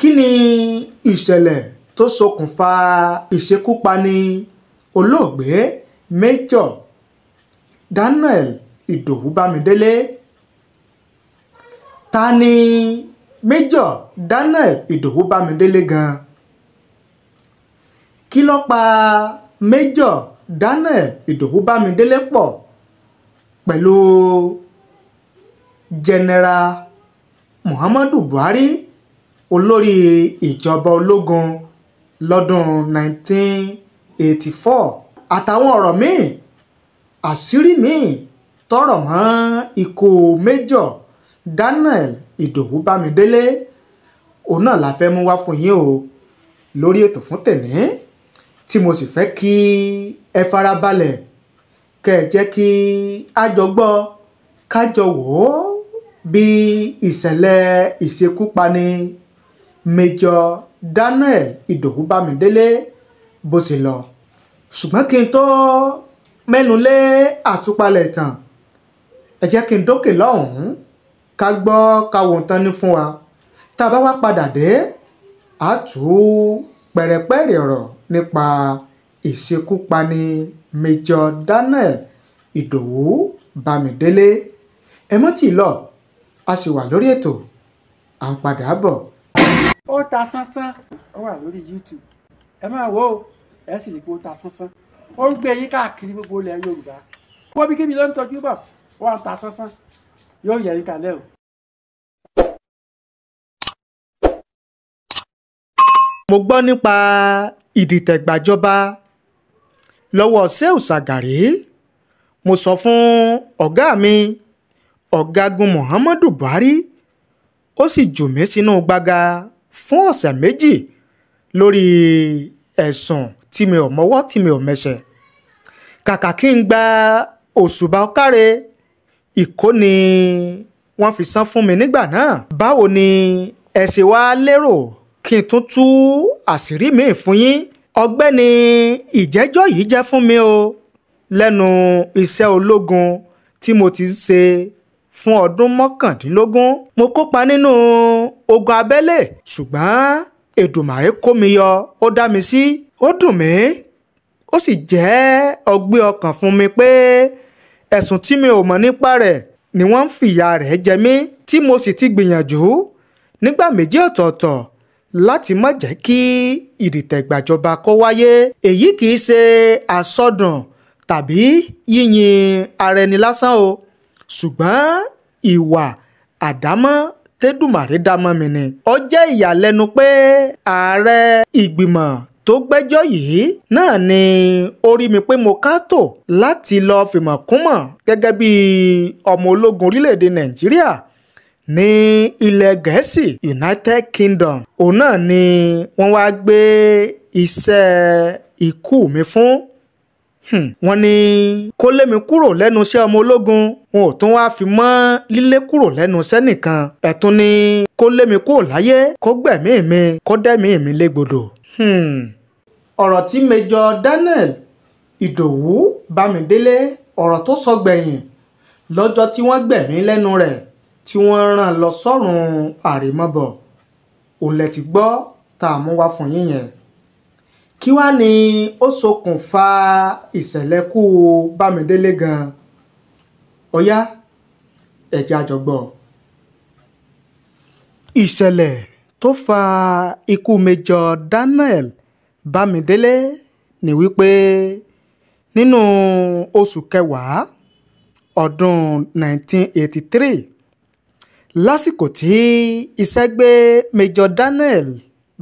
Kí ni ìṣẹ̀lẹ̀ tó ṣokùnfà ìṣekúpani olóògbé Major Daniel Ìdòwú Bámidélé? Ta ni Major Daniel Ìdòwú Bámidélé gan-an? Kí ló pa Major Daniel Ìdòwú Bámidélé pọ̀ pẹ̀lú General Muhammadu Buhari, olórí ìjọba ológun lọ́dún 1984, àtàwọn ọ̀rọ̀ míì, àṣírí míì tọ́rọ̀ mọ́ ikú Major Daniel Ìdòwú Bámidélé, òun náà la fẹ́ mú wá fún yín o lórí ètò fún tèní, tí mo sì fẹ́ kí ẹ farabalẹ̀ kẹ́ ẹ jẹ́ kí a jọ gbọ́ ká jọ wò ó bí ìṣẹ̀lẹ̀ ìṣekúpani Major Daniel Ìdòwú Bámidélé bó ṣe lọ. Ṣùgbọ́n kí n tó mẹ́nu lé àtúpalẹ̀ ìtàn, ẹ jẹ́ kí n dókè lọ́hùn-ún ká gbọ́ ká wo tán ní fún wa. Tá a bá wá padà dé, a tú pẹ̀rẹ̀pẹ̀rẹ̀ ọ̀rọ̀ nípa ìṣekúpani Major Daniel Ìdòwú Bámidélé. Ẹ mọ́ tì lọ, a sì wà lórí ètò, à ń padà bọ̀. Ó ta sánsán, ó wà lórí YouTube, ẹ máa wò ó, ẹ sì rí pé ó ta sánsán. Ó ń gbé yín káàkiri gbogbo ilẹ̀ Yorùbá. Wọ́n bí kíbi ló ń tọ́jú bọ̀, ó wà ń ta sánsán, yóò yẹ yín kalẹ̀ o. Mo gbọ́ nípa ìdìtẹ̀gbàjọba lọ́wọ́ Shehu Shagari. Mo sọ fún ọ̀gá mi, ọ̀gágun Muhammadu Buhari, ó sì jù mí sínú gbága fún ọ̀sẹ̀ méjì lórí ẹ̀sùn tí mi ò mọwọ́ tí mi ò mẹsẹ̀. Kàkà kí n gba òṣùbà ọ̀kàrẹ̀, ìkó ni wọ́n fi san fún mi nígbà náà. Báwo ni ẹ ṣe wá lérò kí n tún tú àṣírí mi fún yín? Ọ̀gbẹ́ni ìjẹ́jọ́ yìí jẹ́ fún mi o lẹ́nu iṣẹ́ ológun tí mo ti ń ṣe fún ọdún 19. Mo kópa nínú ogun abẹ́lé, ṣùgbọ́n Èdùmàrè kó mi yọ, ó dá mi sí. Ó dùn mí, ó sì jẹ́ ọgbẹ́ ọkàn fún mi pé ẹ̀sùn tí mi ò mọ̀ nípa rẹ̀ ni wọ́n ń fìyà rẹ̀ jẹ mí, tí mo sì ti gbìyànjú nígbà méjì ọ̀tọ̀ọ̀tọ̀ láti má jẹ́ kí ìdìtẹ̀gbàjọba kó wáyé. Èyí kì í ṣe àsọdùn tàbí yíyin ara ẹni lásán o, ṣùgbọ́n ìwà àdámọ́ tẹ́dùmàrè dámọ́ mi ni. Ó jẹ́ ìyàlẹ́nu pé ààrẹ ìgbìmọ̀ tó gbẹ́jọ́ yìí náà ni ó rí mi pé mo káàtó láti lọ fìmọ̀ kúnmọ̀ gẹ́gẹ́ bí ọmọ ológun orílẹ̀-èdè Nàìjíríà ní ilẹ̀ Gẹ̀ẹ́sì, United Kingdom. Òun náà ni wọ́n wá gbé iṣẹ́ ikú mi fún. Wọ́n ní kó lé mi kúrò lẹ́nu iṣẹ́ ọmọ ológun, wọn ò tún wáá fi mọ́ lílé kúrò lẹ́nu iṣẹ́ nìkan, ẹ̀tún ni kó lé mi kúrò láyé, kó gbẹ̀mí mi, kó dẹ́mí mi légbodò. Ọ̀rọ̀ tí Major Daniel Ìdòwú Bámidélé, ọ̀rọ̀ tó sọ gbẹ̀yìn lọ́jọ́ tí wọ́n gbẹ̀mí lẹ́nu rẹ̀ tí wọ́n rán lọ sọ́run àrèmabọ̀, òun lẹ ti gbọ́ tá a mú wá fún yín yẹn. Kí wá ni ó ṣokùnfà ìṣẹ̀lẹ̀ kú Bámidélé gan-an? Ó yá, ẹ jẹ́ a jọ gbọ́. Ìṣẹ̀lẹ̀ tó fa ikú Major Daniel Bámidélé ni wípé nínú oṣù kẹwàá ọdún 1983, lásìkò tí iṣẹ́ gbé Major Daniel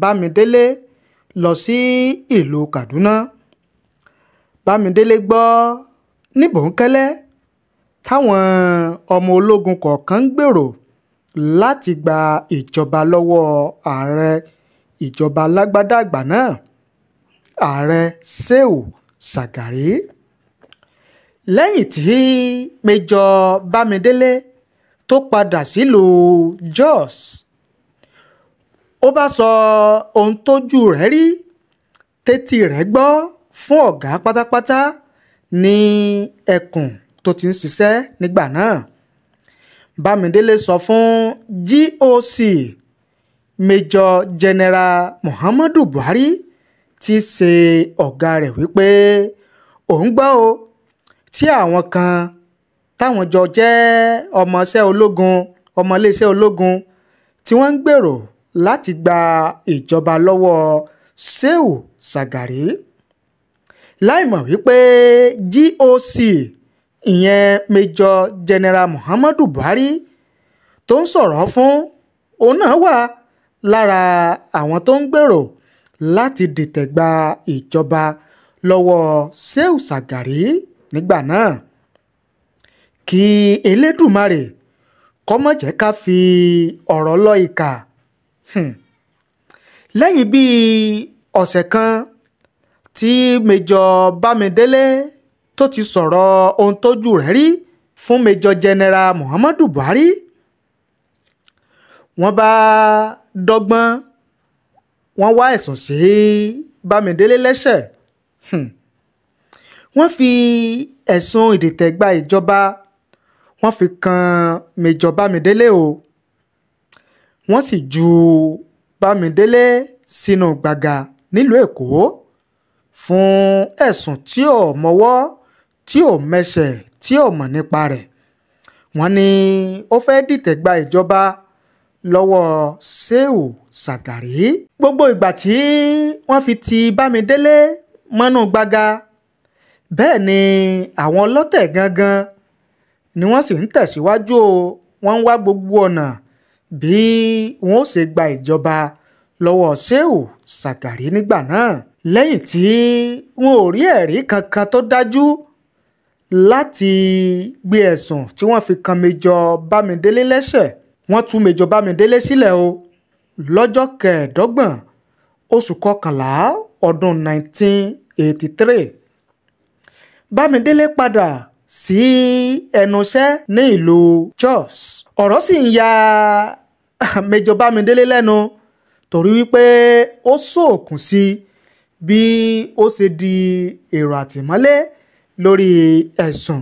Bámidélé lọ sí ìlú Kaduna, Bámidélé gbọ́ ní bòńkẹ́lẹ́ táwọn ọmọ ológun kọ̀ọ̀kan ń gbèrò láti gba ìjọba lọ́wọ́ ààrẹ ìjọba alágbádá àgbà náà, ààrẹ Shehu Shagari. Lẹ́yìn tí Major Bámidélé tó padà sílùú Jos, ó bá sọ ohun tójú rẹ̀ rí tétí rẹ̀ gbọ́ fún ọ̀gá pátápátá ní ẹkùn tó ti ń ṣiṣẹ́ nígbà náà. Bámidélé sọ fún GOC Major General Muhammadu Buhari tí í ṣe ọ̀gá rẹ̀ wípé òun gbọ́ o tí àwọn kan táwọn jọ jẹ́ ọmọọṣẹ́ ológun, ọmọléeṣẹ́ ológun tí wọ́n ń gbèrò láti gba ìjọba lọ́wọ́ Shehu Shagari, láìmọ̀ wípé GOC ìyẹn Major General Muhammadu Buhari tó ń sọ̀rọ̀ fún òun náà wà lára àwọn tó ń gbèrò láti dìtẹ̀ gba ìjọba lọ́wọ́ Shehu Shagari nígbà náà. Kí Elédùmarè kó má jẹ́ ká fi ọ̀rọ̀ lọ ìkà. Lẹ́yìn bíi ọ̀sẹ̀ kan tí Major Bámidélé tó ti sọ̀rọ̀ ohun tójú rẹ̀ rí fún Major General Muhammadu Buhari, wọ́n bá dọ́gbọ́n wọ́n wá ẹ̀sùn sí Bámidélé lẹ́sẹ̀. Wọ́n fi ẹ̀sùn ìdìtẹ̀gbà ìjọba wọ́n fi kan Major Bámidélé o, wọ́n sì ju Bámidélé sínú gbàgà nílùú Èkó fún ẹ̀sùn tí ò mọwọ́ tí ò mẹsẹ̀ tí ò mọ̀ nípa rẹ̀. Wọ́n ní ó fẹ́ dìtẹ̀ gba ìjọba lọ́wọ́ Shehu Shagari. Gbogbo ìgbà tí wọ́n fi ti Bámidélé mọ́nú gbàgà, bẹ́ẹ̀ ni àwọn ọlọ́tẹ̀ gangan ni wọ́n sì ń tẹ̀síwájú o, wọ́n ń wá gbogbo ọ̀nà bí wọ́n ó ṣe gba ìjọba lọ́wọ́ Shehu Shagari nígbà náà. Lẹ́yìn tí wọn ò rí ẹ̀rí kankan tó dájú láti gbé ẹ̀sùn tí wọ́n fi kan Major Bámidélé lẹ́sẹ̀, wọ́n tú Major Bámidélé sílẹ̀ o lọ́jọ́ kẹẹ̀ẹ́dọ́gbọ̀n oṣù kọkànlá ọdún 1983. Bámidélé padà sí ẹnuṣẹ́ ní ìlú Jos. Ọ̀rọ̀ sì ń ya Major Bámidélé lẹ́nu torí wípé ó ṣóòkùn sí bí ó ṣe di èrò àtìmọ́lé lórí ẹ̀sùn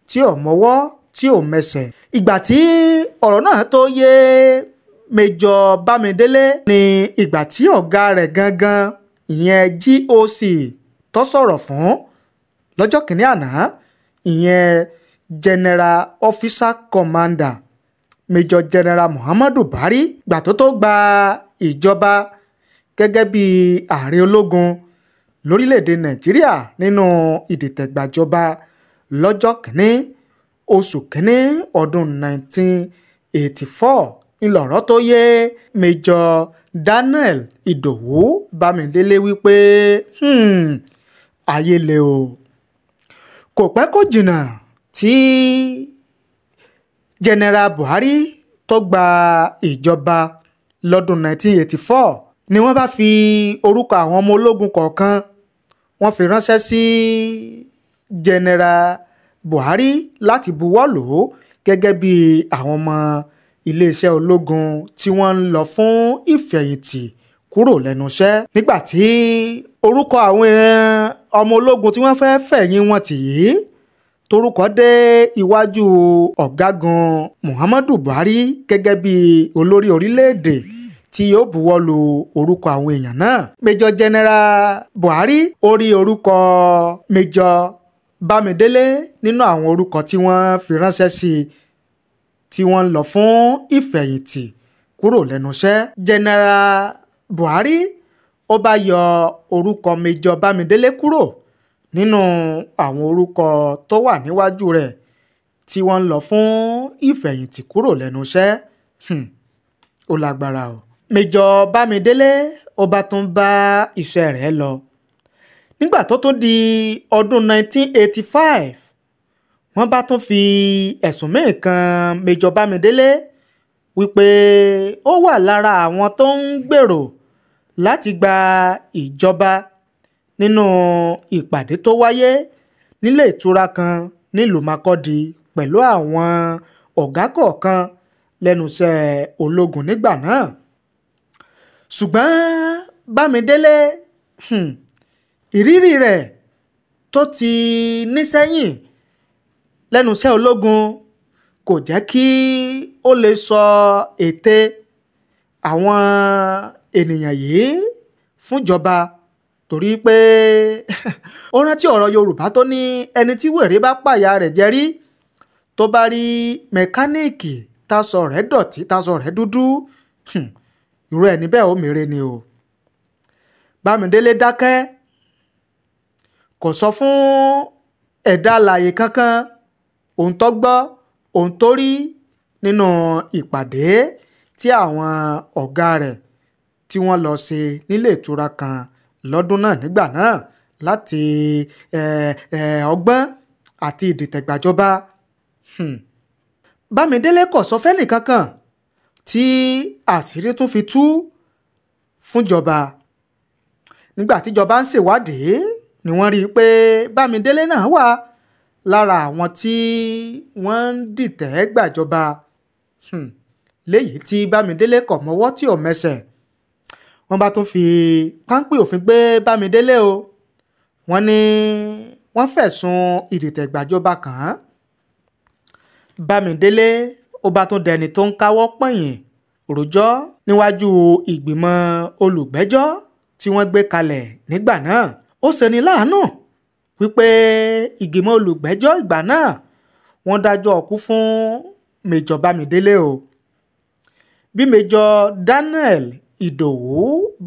tí ò mọwọ́ tí ò mẹsẹ̀. Ìgbà tí ọ̀rọ̀ náà tó yé Major Bámidélé ni ìgbà tí ọ̀gá rẹ̀ gangan ìyẹn GOC tó sọ̀rọ̀ fún lọ́jọ́ kìíní àná, ìyẹn General Officer Commander Major General Muhammadu Buhari, gbà tó gba ìjọba gẹ́gẹ́ bí ààrẹ ológun lórílẹ̀‐èdè Nàìjíríà nínú ìdìtẹ̀gbàjọba lọ́jọ́ kìíní oṣù kìíní ọdún 1984 ńlọrọ̀ tó yé Major Daniel Ìdòwú Bámidélé wípé ayé le o. Kò pẹ́ kò jìnnà tí General Buhari tó gba ìjọba lọ́dún 1984 ni wọ́n bá fi orúkọ àwọn ọmọ ológun kọ̀ọ̀kan wọ́n fi ránṣẹ́ sí General Buhari láti buwọ́ lù ú gẹ́gẹ́ bí àwọn ọmọ iléeṣẹ́ ológun tí wọ́n ń lọ fún ìfẹ̀yìntì kúrò lẹ́nu iṣẹ́. Nígbà tí orúkọ àwọn ọmọ ológun tí wọ́n fẹ́ fẹ̀yìn wọn tì yìí torúkọ dé iwájú ọ̀gágun Muhammadu Buhari gẹ́gẹ́ bí olórí orílẹ̀-èdè tí yóò buwọ́ lu orúkọ àwọn èèyàn náà. Major General Buhari ó rí orúkọ Major Bámidélé nínú àwọn orúkọ tí wọ́n fi ránṣẹ́ sí i tí wọ́n ń lọ fún ìfẹ̀yìntì kúrò lẹ́nu iṣẹ́. General Buhari ó bá yọ orúkọ Major Bámidélé kúrò nínú àwọn orúkọ tó wà níwájú rẹ̀ tí wọ́n ń lọ fún ìfẹ̀yìntì kúrò lẹ́nu iṣẹ́. Ó lágbára o. Major Bámidélé ó bá tún bá iṣẹ́ rẹ̀ lọ. Nígbà tó tún di ọdún 1985, wọ́n bá tún fi ẹ̀sùn míì kan Major Bámidélé wípé ó wà lára àwọn tó ń gbèrò láti gba ìjọba nínú ìpàdé tó wáyé nílé ìtura kan nílùú Makurdi pẹ̀lú àwọn ọ̀gá kọ̀ọ̀kan lẹ́nu iṣẹ́ ológun nígbà náà. Ṣùgbọ́n Bámidélé, ìrírí rẹ̀ tó ti ní sẹ́yìn lẹ́nu iṣẹ́ ológun kò jẹ́ kí ó lè sọ ète àwọn ènìyàn yìí fúnjọba, torí pé ó rántí ọ̀rọ̀ Yorùbá tó ní ẹni tí wèrè bá pàyà rẹ̀ jẹ rí, tó bá rí mẹkáníìkì táṣọ rẹ̀ dọ̀tí táṣọ rẹ̀ dúdú, irú ẹni bẹ́ẹ̀ ó mèrè ni o. Bámidélé dákẹ́, kò sọ fún ẹ̀dá alààyè kankan ohun tó gbọ́, ohun tó rí nínú ìpàdé tí àwọn ọ̀gá rẹ̀ tí wọ́n lọ ṣe nílé ìtura kan lọ́dún náà nígbà náà láti ọgbọ́n àti ìdìtẹ̀gbàjọba. Bámidélé kò sọ fẹ́nìkankan tí àṣírí tún fi tú fúnjọba. Nígbà tíjọba ń ṣèwádìí ni wọ́n rí i pé Bámidélé náà wà lára àwọn tí wọ́n ń dìtẹ̀ gbàjọba, léyìí tí Bámidélé kò mọwọ́ tí ò mẹsẹ̀. Wọ́n bá tún fi páńpẹ́ òfin gbé Bámidélé o. Wọ́n ní wọ́n fẹ̀sùn ìdìtẹ̀gbàjọba kàn án. Bámidélé ó bá tún dẹni tó ń káwọ́ pọ̀nyìn rojọ́ níwájú ìgbìmọ̀ olùgbẹ́jọ́ tí wọ́n gbé kalẹ̀ nígbà náà. Ó ṣeni láàánú wípé ìgbìmọ̀ olùgbẹ́jọ́ ìgbà náà wọ́n dájọ́ ọkú fún Major Bámidélé o. Bí Major Daniel Ìdòwú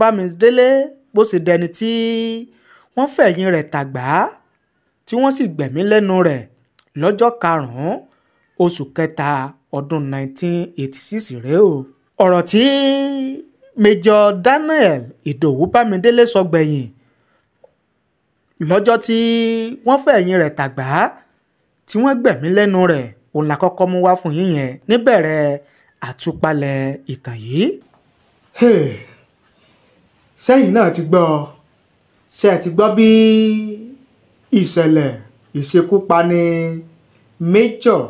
Bámidélé bó ṣe dẹni tí wọ́n fẹ̀yìn rẹ̀ tàgbá tí wọ́n sì gbẹ̀mí lẹ́nu rẹ̀ lọ́jọ́ 5 oṣù kẹta ọdún 1986 rèé o. Ọ̀rọ̀ tí Major Daniel Ìdòwú Bámidélé sọ gbẹ̀yìn lọ́jọ́ tí wọ́n fẹ̀yìn rẹ̀ tàgbá tí wọ́n gbẹ̀mí lẹ́nu rẹ̀ òun la kọ́kọ́ mú wá fún yín yẹn níbẹ̀rẹ̀ àtúpalẹ̀ ìtàn yìí. Sẹ́yìn náà ti gbọ́, ṣé ẹ ti gbọ́ bí ìṣẹ̀lẹ̀ ìṣekúpani Major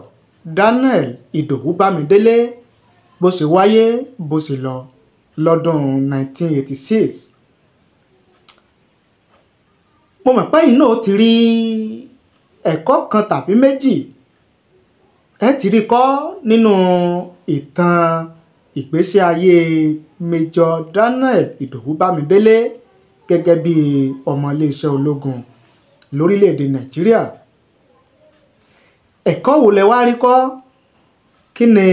Daniel Ìdòwú Bámidélé bó ṣe wáyé bó ṣe lọ lọ́dún 1986. Mo mọ̀ pé ẹ̀yin náà ti rí ẹ̀kọ́ kan tàbí méjì, ẹ ti rí kọ́ nínú ìtàn ìgbésí ayé Major Daniel Ìdòwú Bámidélé gẹ́gẹ́ bí ọmọ iléeṣẹ́ ológun lórílẹ̀‐èdè Nàìjíríà. Ẹ̀kọ́ wo lẹ wá rí kọ́? Kí ni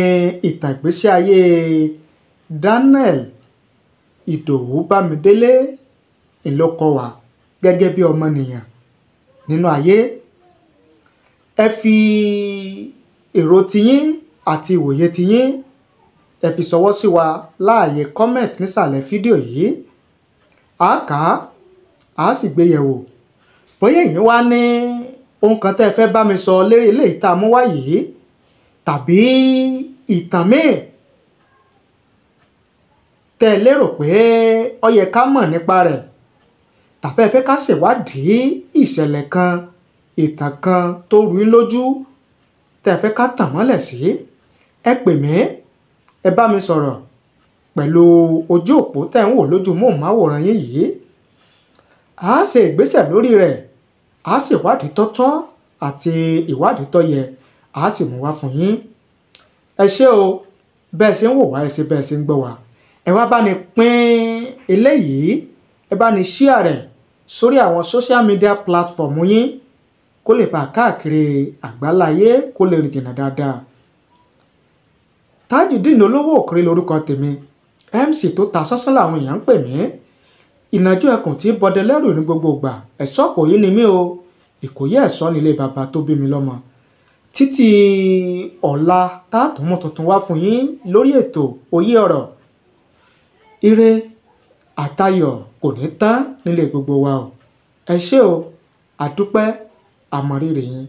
ìtàn ìgbésí ayé Daniel Ìdòwú Bámidélé ló kọ́ wa gẹ́gẹ́ bí ọmọnìyàn nínú ayé? Ẹ fi èrò tiyín àti ìwòye tiyín ẹ fi ṣọwọ́ sí wa láàyè comment nísàlẹ̀ fídíò yìí. A kà á, a sì gbé yẹ̀wò. Bóyá ẹ̀yin wá ní ohun kan tẹ́ ẹ fẹ́ bá mi sọ lérí eléyìí tá a mú wá yìí tàbí ìtàn míì tẹ́ ẹ lérò pé ó yẹ ká mọ̀ nípa rẹ̀, tàbí ẹ fẹ́ ká ṣèwádìí ìṣẹ̀lẹ̀ kan, ìtàn kan tó rú yín lójú tẹ́ ẹ fẹ́ ká tàn mọ́lẹ̀ sí, ẹ pè mí, ẹ bá mi sọ̀rọ̀ pẹ̀lú ojú òpó tẹ́ ń wò lójú móhùnmáwòrán yín yìí. A ṣe ìgbésẹ̀ lórí rẹ̀, a ṣe ìwádìí tó tọ́ àti ìwádìí tó yẹ, a sì mú wá fún yín. Ẹ ṣé o, bẹ́ẹ̀ ṣe ń wò wá, ẹ ṣé bẹ́ẹ̀ ṣe ń gbọ́ wá. Ẹ wá bá ní pín eléyìí, ẹ bá ní share rẹ̀ sórí àwọn social media platform yín kó lè bá káàkiri àgbáláyé, kó lè rìn jìnnà dáadáa. Tajudeen Olówó Òkèrè lórúkọ tèmi, MC tó ta sánsán làwọn èèyàn ń pè mí. Ìnàjú ẹkùn tí bọdẹ lẹ́rù ní gbogbo ìgbà, ẹ̀ṣọ́ kò yí ni mí o, Ìkòyí ẹ̀ṣọ́ nílé bàbá tó bí mi lọ́mọ. Títí ọ̀la táàtún mú tuntun wá fún yín lórí ètò Òye Ọ̀rọ̀. Ire àtayọ̀ kò ní tán nílé gbogbo wa o. Ẹ ṣé o, àdúpẹ́, àmọ̀rírì yín.